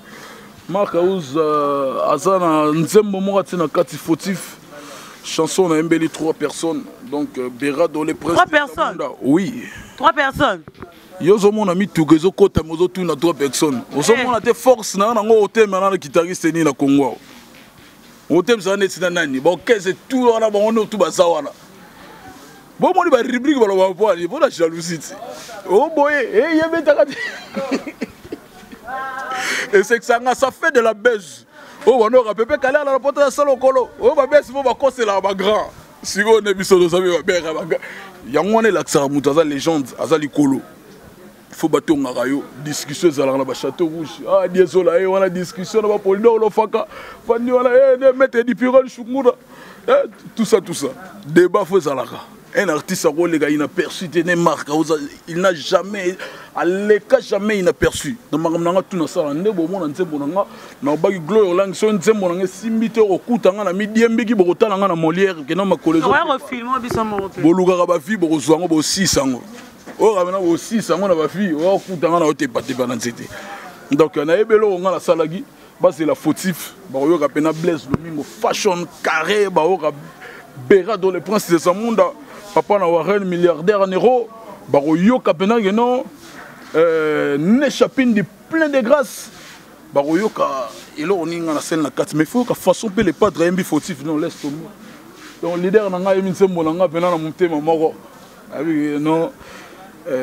Marc House aza na nzembo moko atie na kati, Fautif, chanson nayembeli trois personnes, donc Berado le prince. Trois personnes? Oui. Trois personnes. Yo ozomona mituka ezokɔtama, ozotuna trois personnes, ozomona te force na yo nango. Otemela na guitariste nini na Congo awa? Otemisaka neti na nani? Baokese tu wana, bango nde tu baza wana. Bomoni barubrique baloba po ani mpona jalousie ti oboye eyebetaka te, esekisanga, ça fait de la buzz. Oyo bandoka pepe kale ala na pota ya sala okolo oyo babesi mpo bakoselaka bagrand. Sikoyo nde biso toza mpe babengaka yango wana, elakisaka moto aza légende, aza likolo. Fo batongaka yo discussion ezalaka na bachateau rouge. Ah, diesola ye wana discussion na bapolidor lofaka fandi wana ne maître dipirol shungura, tout ça, tout ça, débat fo ezalaka. Un artiste akoleka inaperçu te. Ne Marc, il n'a jamais aleka jamais inaperçu na makambo na nga. Tuna sala nde bomona nzembo na nga na obaki Gloire Olangi. So nzembo na nga esimbi te, okokuta nga na midiembiki, bokotala nga na Molière kena makolo. Bolukaka bavi, bokozwa yango, bosisa yango oyo kamena, bosisa yango na bafi, okokuta nga na otepatepa na nzete. Donc nayebi eloko nga nasalaki. Bazela Fautif, bakoyoka mpena Blaise Lomingo fashion carré, bayoka Berado le prince de Zamunda, papa na Warren milliardaire en euro, bakoyoka mpena keno Nechapine du plein de grâce, bakoyoka eloko nini nga na sele na kati. Mais faut yoka façon mpe le padre ayembi Fautif. Non, laisse tomber. Donc leader na ngai ayembi nzembo na ngai mpena na motema moko. Abi non,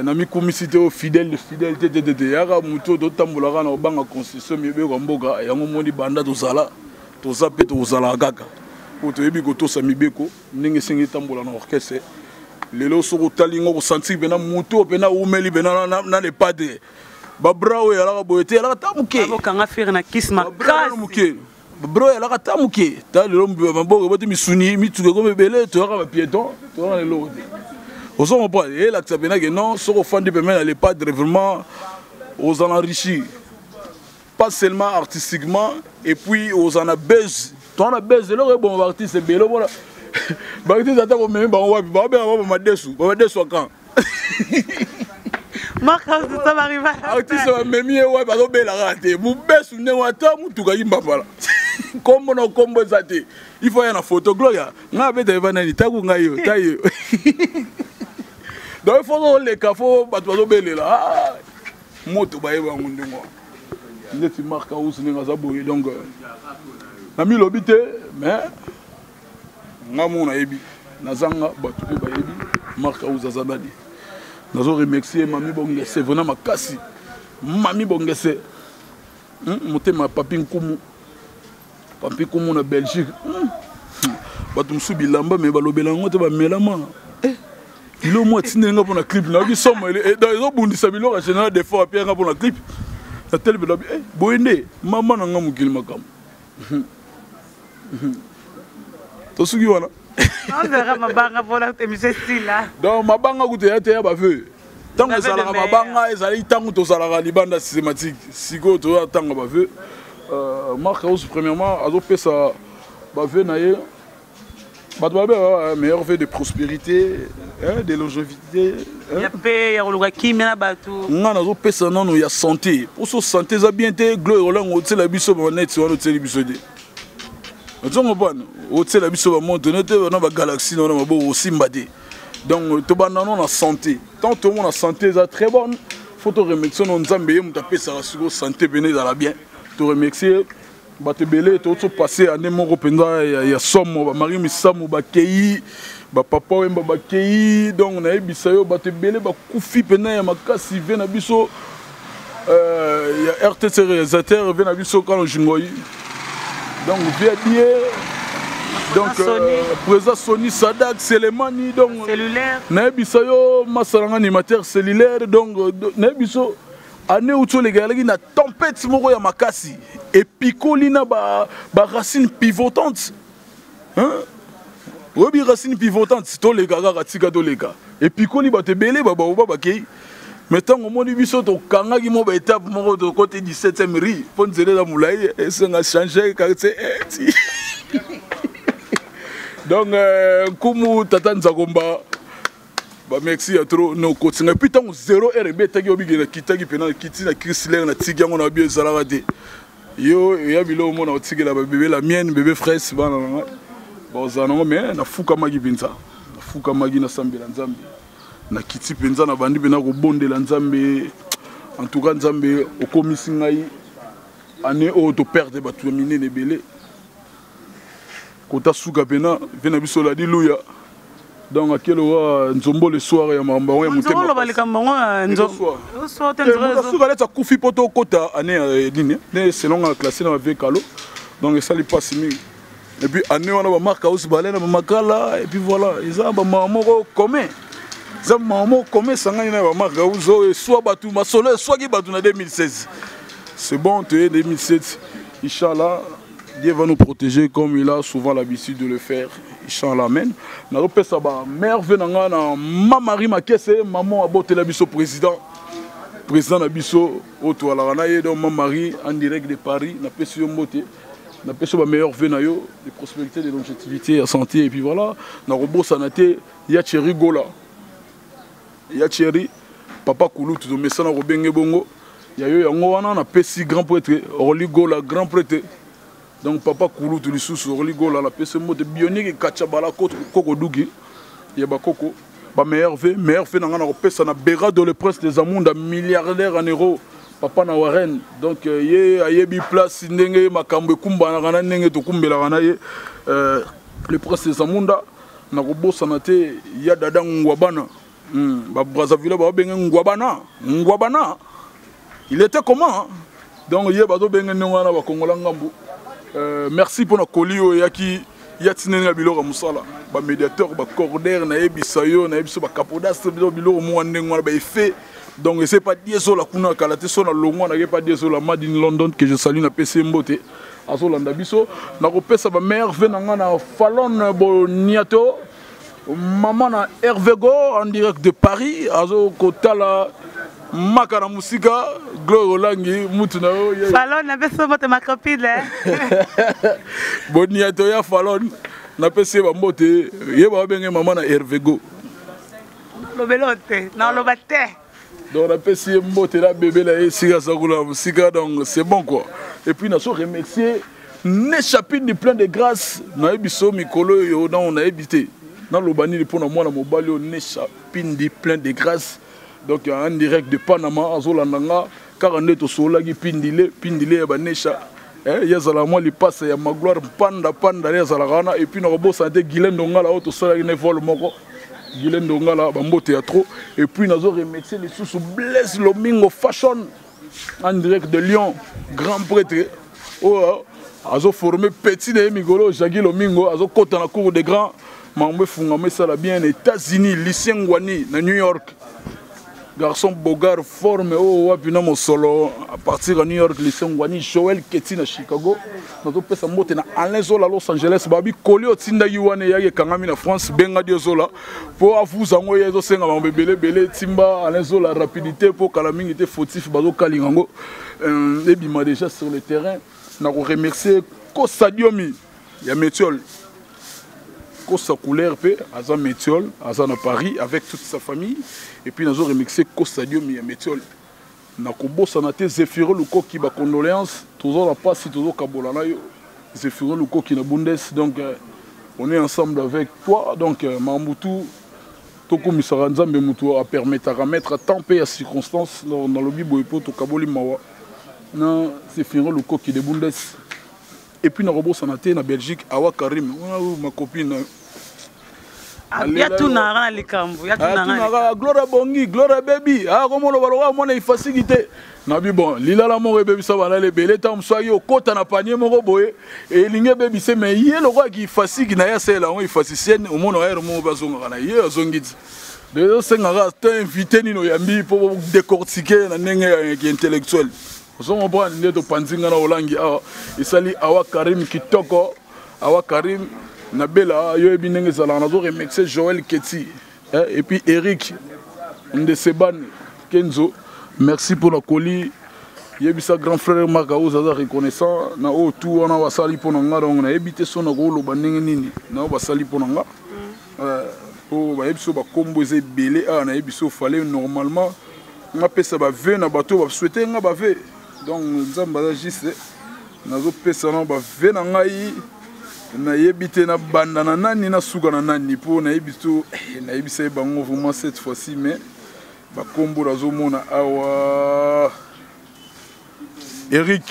namikumisi te, o fidèle fidèle te te te te, yaka motu oyo totambolaka na kobanga constitution, mibeko ya mboka. Yango moni banda tozala, toza mpe tokozalaka kaka po toyebi kotosa mibeko ndenge esengi etambola na orchestre. Lelo soki otali ngo, kosentir mpena motu oyo mpena awumeli mpena na le padre. Babra oyo eyalaka boye te, eyalaka ta moke. Okanga fere na kisi makasi. Moke bro, eyalaka ta moke. Ta lelo maboko eboti misuni, mituka ekomi ebele, toyaka bapieton, toyaka na eloko te. Ozo comprendre, elakisa mpena ke non, soki ofandi pembeni na le padre, vraiment ozala enrichi, pas seulement artistiquement, et puis ozala na buzz. Toza na buzz, eloko ebonga baartiste ebele. Omona baartiste ata komemi bango wapi, baobenga bango bamadesu, bamadesu akan. Artiste bamemi ye wapi, azobelaka te mobesu ndenge ata motuka yimbapala, nkombo na nkombo eza te. Il faut ya na photo Gloria ngai abeta eva nani taku ngai yo ta yo. Donc il faut oleka, fo bato bazobelela moto, bayeba yango ndenge wana ndeti Marc House ndenge aza boye. Donc namilobi te, mais nga mo nayebi nazanga bato mpe bayebi Marc House aza nani. Nazo remercier Mami Bongese vraiment makasi, Mami Bongese, Motema ya Papi Nkumu, Papi Nkumu na Belgique. Bato mosusu bilamba me balobela yango te, bamelama biloko moko atindeli nga mpona clip. Nayoki somo ezobundisa biloko ya Général Defort apia nga mpona clip na tele. Mpe boye nde mama na nga mokili makambo tosuki wana. Mabanga mpona émission esila. Donc mabanga kutu eya te, ya baveu. Ntango ezalaka mabanga, ezali ntango tozalaka libanda systématique. Sikoyo toza ntango bavœux. Mark House, premièrement, azopesa bavœux na ye. Bato babe meilleur vœu de prospérité, hein, de longévité. Ya mpe ya koluka kimia na bato. Nga nazopesa nano ya santé, mposo santé eza bien te. Gloire Olango, otiela biso baneti wana, otieli biso te. Otongo bana otiela biso bamontre ne te na bagalaxie na wana maboko osimba te. Donc tobanda no na santé. Tant tomona santé eza très bonne, faut toremercie no Nzambe, ye moto apesaka sikoyo santé pene ezala bien. Toremercie bato ebele. Tozo passe année moko mpenza ya somo. Bamari misamu bakei, bapapa Oyemba bakei. Donc nayebisa yo, bato ebele bakufi mpena ya makasi. Ve na biso ya RTC, réalisateur, ve na biso Kano Jingoi, donc vie die. Donc président Soni Sadak Selemani, donc cellulaire. Nayebisa yo, masalanga animateur cellulaire. Donc nayebi so année uti oleka ezalaki na tempête moko ya makasi, epikoli na baracine pivotante, hein? Oyebi racine pivotante? Toleka kaka, tika toleka. Epikoli bato ebele, babaoba bakei. Mais ntango omoni biso tokangaki mo baétape moko, tokoti 17e rue mpo nzela eza molai, esenga change quartier ti. Donc nkumu tata Nzakomba, bamerci ya trop no kotinga. Et puis ntango 0 heure ebetaki, obikela kitaki mpena kiti na Chrysler, na tiki yango na bio ezalaka te. Yo eya biloko mona otikela babebe, la mienne bébé fraise, bana na ngai bazala nango. Mais nafukamaki mpenza, nafukamaki, nasambela Nzambe, nakiti mpenza, na bandi mpena kobondela Nzambe. En tout cas, Nzambe okomisi ngai année oyo toperdre bato ya minene ebele. Kota suka mpena mpe na biso Ladi Luya, donc akelowa nzombo le soir ya makambo yango ya motema. Oloba likambo yango. Suka neti akufi mpo tokota année ya nini ne selon nga classe na bavie kalo. Donc esali mpasi mingi. Et puis année wana bamark House bale na bamakala. Et puis voilà, eza bamama moko commun, eza mama moko commun esangani na bamark House oyo eswa bato masolo, eswaki bato na 2016. C'est bon, toye 2007, inchallah Dieu va nous protéger comme il a souvent l'habitude de le faire. Inch'Allah, amen. Nazopesa ba merveille na nga na Mamari Makese, maman abotela biso président. Président na biso oyo toalaka na ye. Donc Mamari en direct de Paris, napesi yo mbote. Napesi yo ba meilleur vœux na yo de prospérité, de longévité, ya santé. Et puis voilà, nakobosana te ya Thierry Gola. Ya Thierry, papa Kulutu, tomesana kobenge bongo. Ya yo yango wana napesi grand prêtre Orly Gola, grand prêtre. Donc papa Kulutu lisusu Orly Gola, napesi mbote. Bioniki Kachabala, koko duki ya bakoko, bameilleur vœux. Meilleur vœux na ngai nakopesa na Berado, le prince des Amunda, milliardaire en euro, papa na Warren. Donc ye ayebi place ndenge makambo ekumbanaka na ndenge tokumbelaka na ye, le prince des Amunda. Nakobosana te ya dada Ngwabana, Babrazzaville babenge Ngwabana. Ngwabana, il était comment? Donc ye bazobenge ndenge wana, bakongola ngambu. Merci mpona koli oyo eyaki ya ntinene ya biloko ya mosala, bamédiateur, bacordaire. Nayebisa yo, nayebi so bacapodastre, biloko mwa ndenge wana, baeffet. Donc ese pa Diesola kuna kala te, so na longwa nake pa Diesola Made in London, que je salue, napesi ye mbote, azolanda biso. Nakopesa bameilleur vœux na nga na Falon Boniato, mama na Hervego en direct de Paris, azokotala maka na mosika. Gloire Olangi, mutu na yo. Falon, napesi mbote, ma copine. Boniato ya Falon, napesi ye bambote. Ye babenge mama na Hervego. Lobelo te, naloba te. Donc napesi ye mbote na bebe na ye esika aza kuna na mosika. Donc c'est bon quoi. Et puis naso remercier Nechapine du plein de grâce. Nayebi so mikolo oyo donc nayebi te naloba nini mpona mwana mobali oyo Nechapine plein de grâce. Donc en direct de Panama, azolanda nga kaka nde tosololaki. Pindile pindile ya banesha, ye azalaka mwa lipasa ya Magloire Mpanda Panda, ye azalaka wana. Et puis nakobosana te Guilain Ndongala oyo tosalaki ne vol moko. Guilain Ndongala, bambote ya trop. Et puis nazo remercier lisusu Blaise Lomingo Fashion en direct de Lyon, grand prêtre oyo azoforme petit na ye mikolo, Jaki Lomingo, azokɔta na cour de grand. Makambo efungama, esala bien na États-Unis. Lucien Ngwani na New York. Garçon Bogar forme oyo wapi na mosolo à partir ya New York Lucien Ngwani Joël Keti na Chicago nazopesa mbote na Alain Zola Los Angeles babi koli otindaki wana eyaki ekangami na France benga Dio Zola mpo afuza yango ye ezosenga bango ebele ebele timba Alain Zola rapidité mpo kala mingi te fautif bazokalinga yango euh, ebima déjà sur le terrain na koremercier Kosa Diomi ya Metiol Kosa couleur mpe aza Metiol aza na Paris avec toute sa famille et puis nazo remixer Kosa Diomi ya Metiol nakobosana te Zéphiro Lukoki ba condoléances toza na pasi tozokabola na yo Zéphiro Lukoki na Bundes donc euh, on est ensemble avec toi donc euh, makambo tout tokumisaka nzambe moto apermetaka mettre temps mpe ya circonstance nalobi boye mpo tokaboli mawa na Zéphiro Lukoki de Bundes et puis nakobosana te na belgique awa karim ma copine ah, yatunaka na likambo yatunaka gloria bongi gloria baby akomona ah, baloka mwana ifasiki te nabi bon lilala moko ebebisa balala ebele ntango mosusu aki okota na panier moko boye elingi ebebise me ye lokola ki ifasiki na ye asalela yango ifasisienne omona ere moko mpe azongaka na ye azongi ti osengaka te invité nini oyambi mpo décortiquer na ndenge ya intellectuel ozo comprendre nde topanzi nga na olangi awa esali awa karim kitoko awa karim na bela yo yebi ndenge ezalaka nazo remercier joël keti eh, et puis eric ndesebane kenzo merci mpo na koli yebisa grand frère mark aoz aza reconnaissant na oyo tu wana basali mpo na nga donc nayebi te so nakoloba ndenge nini na oyo basali mpo na nga mpo eh, bayebi so bakombo eza ebele awa nayebi so fale normalement napesa bave na bato oyo basouhaite nga bave donc nzambe aza juste nazopesa na bave na ngai nayebi te nabanda na nani nasuka na nani mpo nayebi to eh, nayebisa ye bango vraiment cette fois-ci mais bakombo nazomona awa eric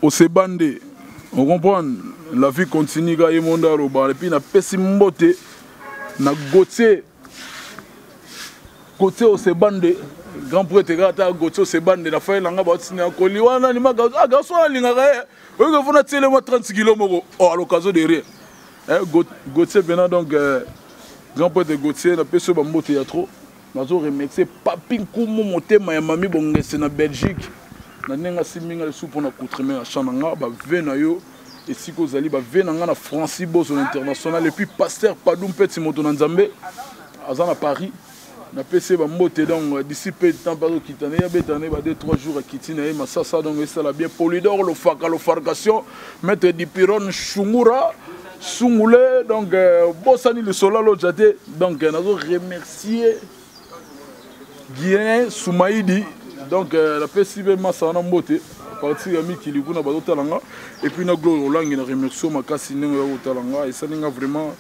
osebande on comprendre la vie continue ka ye monde aloba epuis napesi mbote na gautier Gauthier Osebande grand prêtre kaka ata Gauthier Osebande na faye nanga baotinda koli wana nima ah garçon wana alingaka ye oyoki fona tiele mwa 30 kilo moko oh, à l'occasion de rien eh, Gauthier pena donc euh, grand prêtre Gauthier napesi yo bambote ya trop nazo remercier papi nkumu motema ya mami bongese na Belgique na ndenge asimbi nga lisusu mpona coutreme ya champ na nga bave na yo esika ozali bave na nga na francis bozo na international et puis pasteur padou mpeti moto na nzambe aza na paris napesi ye bambote donc d'ici peu de temps mpe azokita na ye abeta na ye ba 2 3 jours akiti na ye masasa donc esala bien polydor lofaka lofarcation maître dipiron shungura sungule donc euh, bosani lisolo aloja te donc euh, nazo remercier guinéen soumaidi donc euh, napesi mpe masa wana mbote partir ya mikili kuna bazotala nga et puis na gloire olangi na remercie makasi ndenge oya kotala nga esali nga vraiment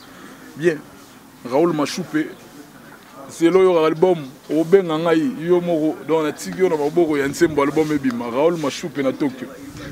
bien Raoul Mashupe zelo oyoka album obenga ngai yo moko donc natiki yo na maboko ya nsembo album ebima Raoul Mashupe na Tokyo.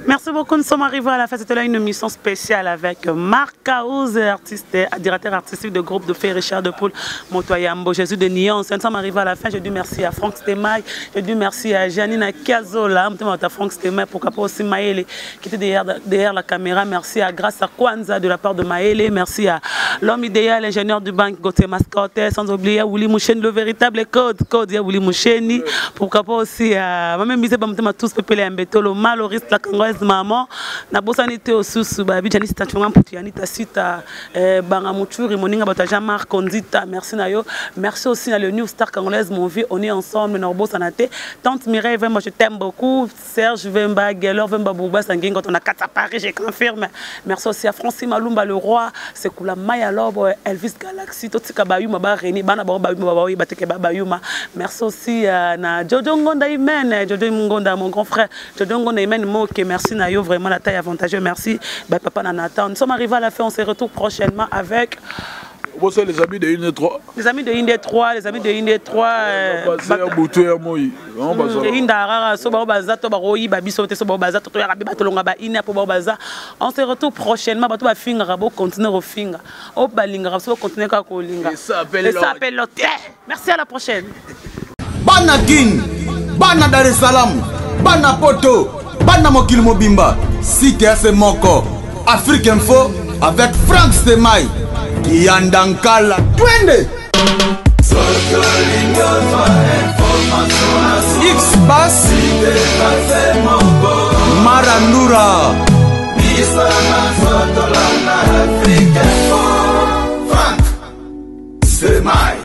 Merci beaucoup. Nous sommes arrivés à la fin. C'était là une émission spéciale avec Marc Kaouz, artiste, directeur artistique de groupe de Fé Richard de Poule, Motoyambo, Jésus de Nuance. Nous sommes arrivés à la fin. Je dis merci à Franck Stemay. Je dis merci à Janine Kazola, à Franck Stemay, pourquoi pas aussi Maëlle, qui était derrière, derrière la caméra. Merci à Grâce à Kwanza de la part de Maëlle. Merci à l'homme idéal, l'ingénieur du banque Gauthier Mascotte. Sans oublier Willy Moucheni, le véritable code. Code, Willy Moucheni. Pourquoi pas aussi à Mme Misé Bamtema, tous Pépélé Mbetolo, Maloris, la Congolaise maman. Nabosani te osusu, Babi Janis Tachonga Mputu, Yanita Sita, eh, Banga Muturi, Moninga Bata Jean-Marc Ondita. Merci Nayo. Merci aussi à le New Star Congolaise, mon vie. On est ensemble, Nabosana te. Tante Mireille, vraiment, je t'aime beaucoup. Serge Vemba, Gelor Vemba Bouba, Sangengo, on a quatre à Paris, je confirme. Merci aussi à Francis Malumba, le roi, c'est Kula Maya Lobo, Elvis Galaxy, Totika Bayuma, Ba René, Bana Ba Bayuma, Ba Bateke Ba Bayuma. Merci aussi à na Jojo Ngonda Imen, Jojo Ngonda, mon grand frère, Jojo Ngonda Imen Moke, merci Nayo, vraiment la taille avantageuse, merci, ba papa Nathan. Nous sommes arrivés à la fin, on se retrouve prochainement avec Bosa les amis de 1 et 3. Les amis de 1 et 3, les amis de 1 et 3. Baza butu ya moi. Inda rara so ba baza to ba royi ba biso te so ba baza to to ya ba tolonga ba ina po ba baza. On se retrouve prochainement ba to ba finga rabo continuer au finga. O ba linga so continuer ka ko linga. Et ça appelle Et ça appelle l'autre. Merci à la prochaine. Bana Kin, bana Dar es Salaam, bana Poto, bana mokili mobimba, site ya se moko, Afrique Info avec Franck Stemay, Kiyanda Nkala, twende! Soki olingi ozwa information. Bas Marandura.